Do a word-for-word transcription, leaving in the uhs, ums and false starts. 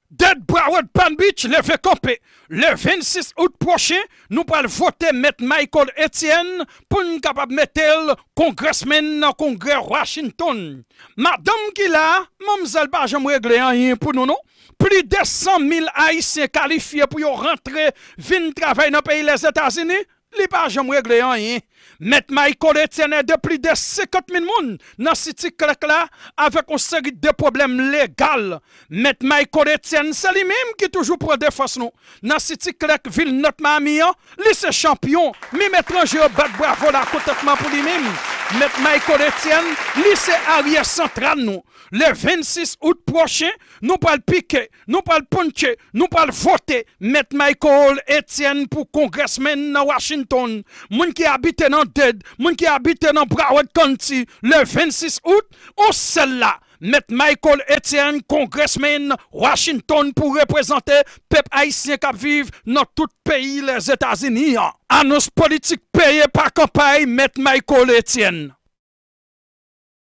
Dead Broward Palm Beach leve kanpe. Le vennsis out pwochen, nou pral vote Mèt Michael Etienne pou n kapab mete l congressman nan Kongrè Washington. Madanm ki la a, manmzèl pa janm regle anyen pou nou non. Plis de san mil Ayisyen kalifye pou yo rantre vin travay nan peyi Lèzetazini, li pa janm regle anyen. Mèt Michael Etienne ede plis de senkant mil moun nan City Clerk la avèk yon seri de pwoblèm legal. Mèt Michael Etienne, se li menm ki toujou pran defans nou. Nan City Clerk, vil North Miami an, li se chanpyon. Menm etranje yo bat bravo lakontantman pou li menm. Mèt Michael Etienne, li se aryè santral nou. Le vennsis out pwochen, nou pral pike, nou pral punche, nou pral vote Mèt Michael Etienne pou congressman nan Washington. Moun ki abite nan Dade, moun ki abite nan Broward County, le vennsis out, on sèl la. Mèt Michael Etienne, congressman Washington pou reprezante pèp ayisyen k ap viv nan tout peyi Lèzetazini an. Anons politik peye pa kanpay Mèt Michael Etienne.